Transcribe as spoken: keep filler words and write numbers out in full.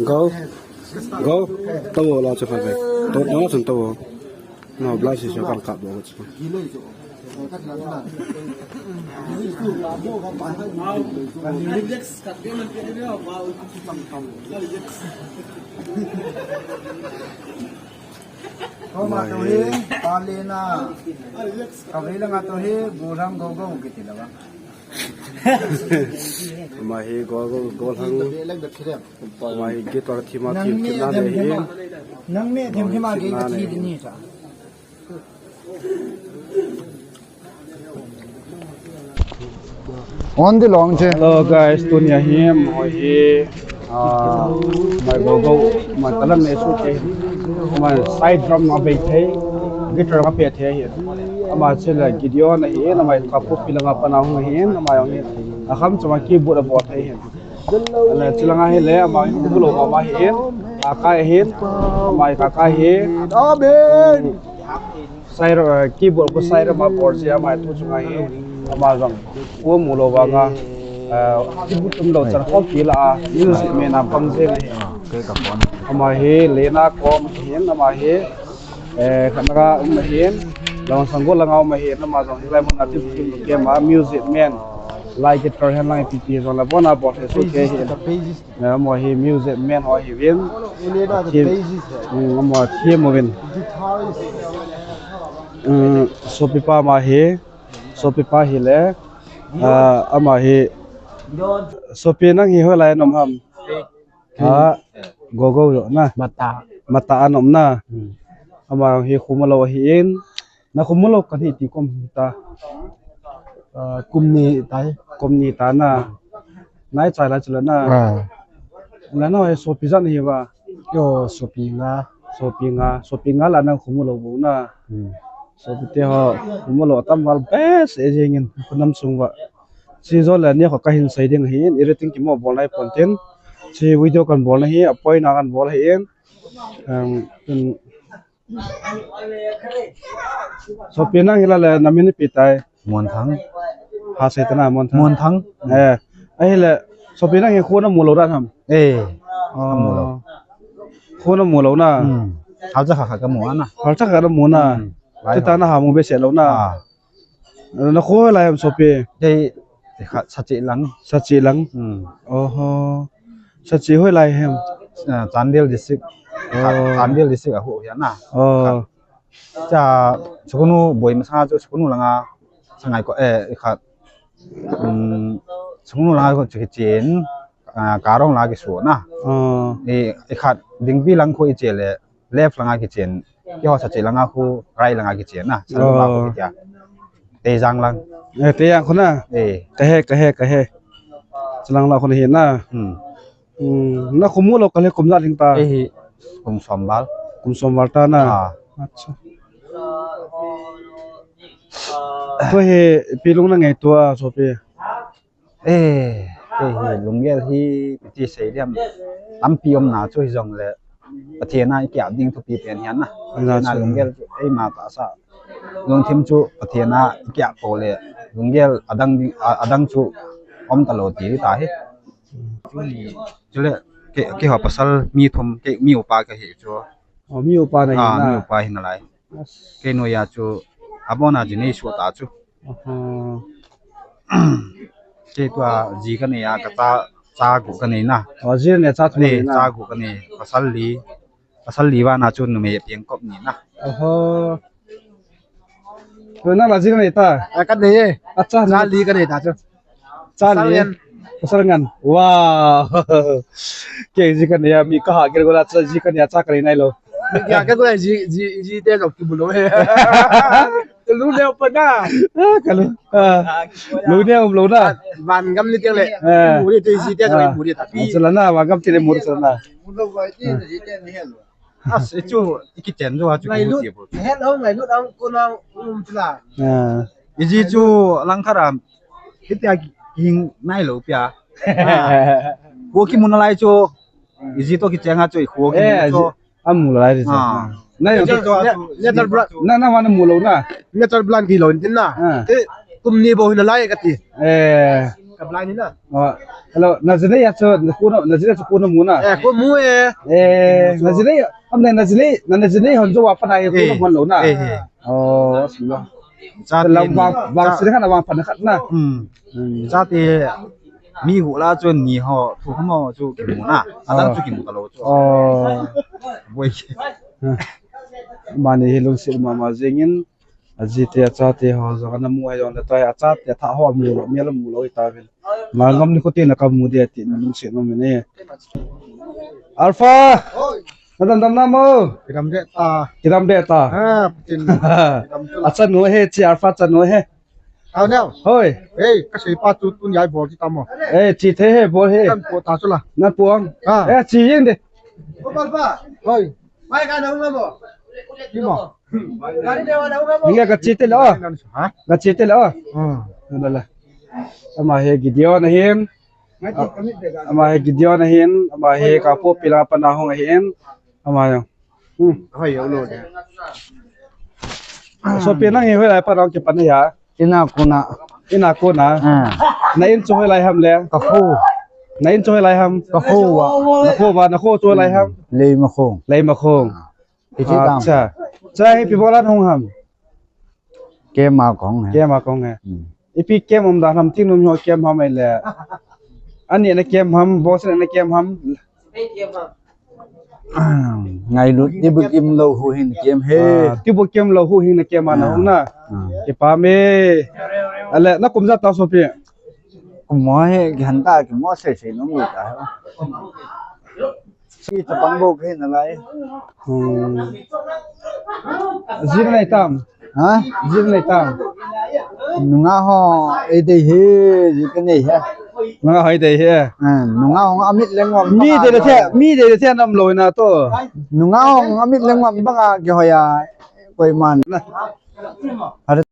Go. Go. Tao la chu pha ve. To, no chun tao. No, blai si so kan kap do chu. Koma to hi, Palina. Kavela nga to hi, Golang Gogo kiti lava. Ama hi Gogo, Golang. Ama hi guitar thima thim thim na ne hi. Nang me thim thim a ke ka thi ni sa. On the long che. Hello guys, tunia hi, moi hi, ah, mai Gogo, mai talang ne su che. Mai side drum ma bei thei, guitar ma pe thei hi. Ama chila Gideon ahi, na mai kapu pila ma pana hung hi, na mai hung hi. Akham chama keyboard a bol thei hi. Ala chilanga hi le, ama hi bulo mama hi. Akai hi, ama hi kakai hi. Amen. Saira, eh, keyboard ko saira ma bol si ama tu chunga hi, ama jong. Ko mulo vanga, eh, keyboard tum lo chan khom kila a, music me na pang je le. Ama hi lena kom hin, ama hi, eh, khana ka um hin, long sang go langa um hin, ama jong hi lai mun a keyboard tum ke ma music man. Lai guitar hen lang pipi jong la bona bol he su ke hin. Na mo hi music man ho hi vin. Thim, mm, mo thim mo vin. Mm, sopipa ma hi, sopipa hi le, ah, ama hi, sopi nang hi hoilai nom ham? Ah, Gogo jo na. Mata. Mata a nom na. Hmm. Ama hi khumalo hi in. Na khumalo kan hi ti kom ta. Ah, kum ni tai. Kum ni ta na. Nai chai la chila na. Ah. La na he sopi jan hi ba. Yo, sopi nga. Sopi nga. Sopi nga la na khumalo bu na. Hmm. Sopi te ho khumalo tam val best e jengin. Khunam sung ba. Si jo la ni kho ka hin sai ding hin. Ire ting ki mo bol nai pon tin. Si video kan bol na hi. Apoi na kan bol hi in. Um, um, Sopi nang hi la le na min ipi tai? Muanthang. Ha se ta na Muanthang. Muanthang. Eh, ahi le sopi nang hi khuna mulo dan ham? Eh. Oh. Khuna mulo na. Hmm. Halcha kha kha ka mu na. Halcha kha ka mu na. Hmm. Ti ta na ha mu be se lo na. Ah. Na kho lai ham sopi? Dei, dei kha Sachi lang. Sachi lang. Hmm. Oho. Sachi hoilai ham? Ah, Chandel district. Oh. Chandel district a hu ya na. Oh. Cha, chukunu boi masa chu chukunu langa sangai ko, eh, kha. Hmm, chukunu langa ko chu chen. Ah, Karong la kisu na. Oh. Eh, kha dingpi lang ko i che le. Left langa kichen. Keiho Sachi langa khu right langa kichen na. Salung la khu kitia. Teijang lang. Eh, Teijang khu na? Eh. Ka he, ka he, ka he. Chilang la khu na hi na. Hmm. Hmm. Na khu mulo ka le kum ja ling ta. Eh, hi. Kum som val. Kum som val ta na. Ah. Acha. Ko he pilung na ngai tua sopi. Eh, kei hi lunggel hi iti sei diam. Tampi um na chu hi jong le. Pathen a i kiap ding thupi pen hian na. Pathen a lunggel chu eima tahsa. Lungthim chu Pathen a i kiap po le. Lunggel adang ding, a, adang chu um ta lo ti ta hi. Chu ni, chu le, kei, keiho pasal mi thum, kei mi upa ka hi chu. Oh, mi upa na hi na. Ah, mi upa hi na lai. Kei noiya chu abona ji nei suh ta chu. Aha. Kei tua ji ka nei a ka cha, cha gu ka nei na. Oh, ji nei cha thu nei na. Cha gu ka nei. Pasal li. Pasal li vana chu numei piang kop ni na. Aha. Tua nang la ji ka nei ta? A ka nei e. Acha. Cha li ka nei ta chu. Cha li. Pasal ngan. Wow. Kei ji ka nei a mi ka ha ger gola cha ji ka nei a cha ka nei nai lo. Ya ka gola ji ji ji te lo ki bu lo he. Ka lu le pa na. Ah, ka lu. Ah. Lu ne um lo na. Van gam ni te le. Eh. Mu ni te ji te lo mu ni ta pi. Acha la na van gam te le mu ni sa na. As, e chu, i kichen jo a chu. Ngai lut, het hong ngai lut ang ko nang um chu la. Ah. I ji chu lang thara, i tia hing nai lo pia. Ah. Ko ki mun lai chu, i ji to kichen a chu, i ko ki mun chu. Amu lai chu. Ah. Nai chu. Na, na, na, mu lo na. Na char plan ki lo tin na. Ah. Te, kum ni bo hin lai ka ti. Eh. Ka blind ni na. Oh, hello, na jinei a chu, na ku na, na jinei a chu ku na mu na. Eh, ku mu e. Eh, na jinei, am na, na jinei, na, na jinei hon chu wa pa na e, ku na mu lou na. Eh, eh. Oh, silo. Chate lam ni, vang, vang cha- sini khat na vang pan khat na. Hmm. Hmm. Chate mi gu la chu ni ho, thu ho mo chu ki mu na. Adam chu ki mu ka lou chu. Oh. Boi. Mani hi lungset mama jingin. Ajite achate ho jong ana mu ahi jongle tai achate atha ho mu lou, mi ala mu lou ita vin. Ma ngam ni koti na ka mu de ti lungset nom e. Alpha! Nadam dam na mo? Kidam de ta. Kidam de ta. Ha, putin. Kidam tu la. Achanu he, chi Alpha chanu he. Au neo. Hoi. Ei, ka sei pa tu tun yai bol ti ta mo. Eh, chi the he bol he. Kan po ta chu la. Na puang. Ha. Eh, chi ying de. Hoi. Mai ka na mo. Ni mo. Hinge ka chi te le o. Ha? Ka chi te le o. Hmm. La la. Ama hi Gideon ahin. Ama hi Gideon ahin. Ama hi ka po pila pa na hung ahin. Ama yo. Hmm. Hoi yo lo de. Sopi nang hi hoilai pa nang kipan ya. Ina kona. Ina kona. Ah. Na in chu hoilai ham le. Ka kho. Na in chu hoilai ham. Ka kho va. Na kho va, na kho chu hoilai ham. Leimakhong. Leimakhong. Iti tam. Acha. Cha hi ipi bolan hung ham. Kem a kong he. Kem a kong he. Hmm. Ipi kem um dan ham, thingnoi ho kem ham ahile. Ani na kem ham, boss na kem ham. Ngailut, tibuk im lou hu hin kem he. Ah, tibuk im lou hu hin kem ana hung na. Ah. Kipa me. Ale, na kum ijat tao sopi. Kum mo he, kihan ta, kum mo sei sei nom ta. Chi ta pang bo ke na lai. Hmm. Jin nei tam. Ha? Jin nei tam. Nunga ho, e dei he, ji ka nei he. Nunga ho e dei he. Ha, nunga ho amit leng wa. Mi dei le the, mi dei le the nam lou na to. Nunga ho amit leng wa banga ke hoya. Koi man. Na. Are